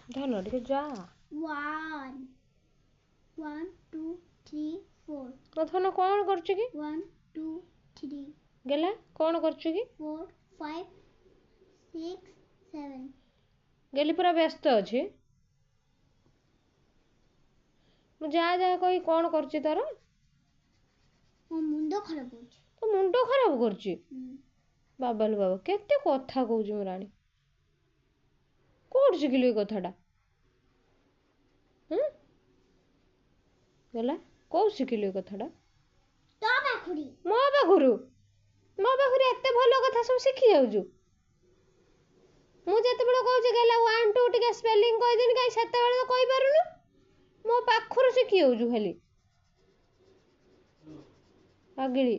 ଧନ ଟିକେ ଯା। 1 1 2 3 4। ମୋ ଧନ କ'ଣ କରୁଛୁ କି? 1 2 3। ଗେଲା, କ'ଣ କରୁଛୁ କି? 4 5 6 7। ଗେଲି ପୁରା ବ୍ୟସ୍ତ ଅଛି। ମୁଁ ଯାହା ଯାହା କହି କ'ଣ କରୁଛି ତୋର? ମୋ ମୁଣ୍ଡ ଖରାପ ହଉଛି। ତୋ ମୁଣ୍ଡ ଖରାପ କରୁଛି? ବାବାଲୋ ବାବା, କେତେ କଥା କହୁଛି ମୋ ରାଣୀ। କୋଉଠୁ ଶିଖିଲୁ ଏ କଥାଟା? ହୁଁ, ଗଲା, କୋଉଠୁ ଶିଖିଲୁ ଏ କଥାଟା? ତୋ ପାଖରୁ। ମୋ ପାଖରୁ? ମୋ ପାଖରୁ ଏତେ ଭଲ କଥା ସବୁ ଶିଖି ଯାଉଛୁ? ମୁଁ ଯେତେବେଳେ କହୁଛି ଗଲା 1 2 ଟିକେ ସ୍ପେଲିଂ କହିଦେନି, କାହିଁ ସେତେବେଳେ ତ କହିପାରୁନୁ। ମୋ ପାଖରୁ ଶିଖି ଯାଉଛୁ ଖାଲି ପାଗିଳି।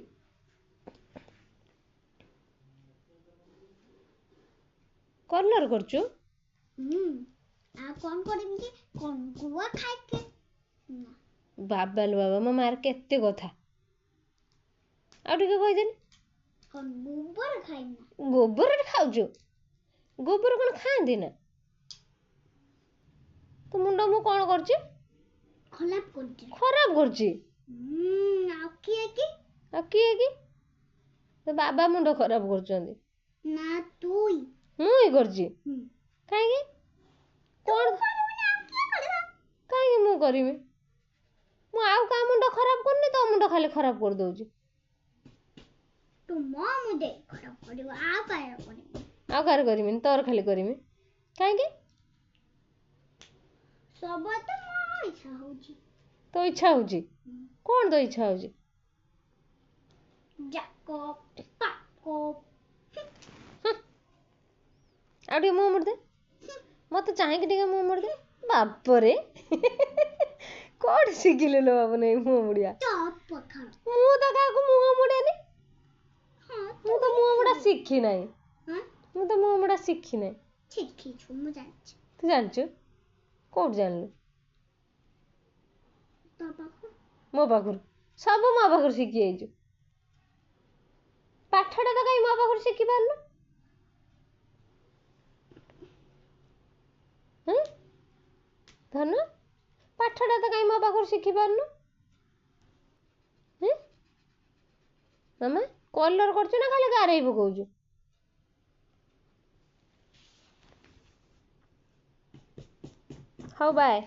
କଲର୍ କରୁଛୁ? ଆଉ କ'ଣ କରିବି କି? କ'ଣ ଗୁଆ ଖାଇକି ନା। ବାବାଲୋ ବାବା, ମୋ ମାର କେତେ କଥା। ଆଉ ଟିକେ କହିଦେନି। କ'ଣ ଗୋବର ଖାଇନା? ଗୋବରରେ ଖାଉଛୁ? ଗୋବର କ'ଣ ଖାଆନ୍ତି ନା? ତୋ ମୁଣ୍ଡ ମୁଁ କ'ଣ କରୁଛି? ଖରାପ କରୁଛି। ଖରାପ କରୁଛି? ଆଉ କିଏ କି? ଆଉ କିଏ କି? ତୋ ବାବା ମୁଣ୍ଡ ଖରାପ କରୁଛନ୍ତି। ନା, ତୁଇ। ମୁଁ ହିଁ କରୁଛି? କାହିଁକି? କ'ଣ କାହିଁକି ମୁଁ କରିବି? ମୁଁ ଆଉ କାହା ମୁଣ୍ଡ ଖରାପ କରୁନି, ତୋ ମୁଣ୍ଡ ଖାଲି ଖରାପ କରିଦଉଛି। ତୁ ମୋ ମୁଣ୍ଡ ଖରାପ କରିବ, ଆଉ କାହାର କରିବି? ଆଉ କାହାର କରିବିନି, ତୋର ଖାଲି କରିବି। କାହିଁକି? ସବୁ ତ ମୋ ଇଚ୍ଛା ହଉଛି। ତୋ ଇଚ୍ଛା ହଉଛି? କ'ଣ ତୋ ଇଚ୍ଛା ହଉଛି? ଯାକ ପାକ। ଆଉ ଟିକେ ମୁହଁ ମୋଡ଼ି ଦେ, ମତେ ଚାହିଁକି ଟିକେ ମୁହଁ ମୋଡ଼ି ଦେ। ବାପରେ, କୋଉଠି ଶିଖିଲୁ ଲୋ ବାବୁନ ଏଇ ମୁହଁ ମୋଡ଼ିବା? ତୋ ପାଖରୁ। ମୁଁ ତ କାହାକୁ ମୁହଁ ମୋଡ଼େନି। ମୁଁ ତ ମୁହଁ ମୋଡ଼ା ଶିଖି ନାହିଁ। ମୁଁ ତ ମୁହଁ ମୋଡ଼ା ଶିଖି ନାହିଁ। ଶିଖିଛୁ, ମୁଁ ଜାଣିଛି। ତୁ ଜାଣିଛୁ? କୋଉଠି ଜାଣିଲୁ? ତୋ ପାଖରୁ। ମୋ ପାଖରୁ? ସବୁ ମୋ ପାଖରୁ ଶିଖି ଯାଇଛୁ। ପାଠଟା ତ କାହିଁ ମୋ ପାଖରୁ ଶିଖିପାରୁନୁ? ଧନ, ପାଠଟା ତ କାହିଁ ମୋ ପାଖରୁ ଶିଖିପାରୁନୁ? ମାମା, କଲର୍ କରୁଛୁ ନା ଖାଲି ଗାରେଇ ପକଉଛୁ? ହଉ, ବାଏ।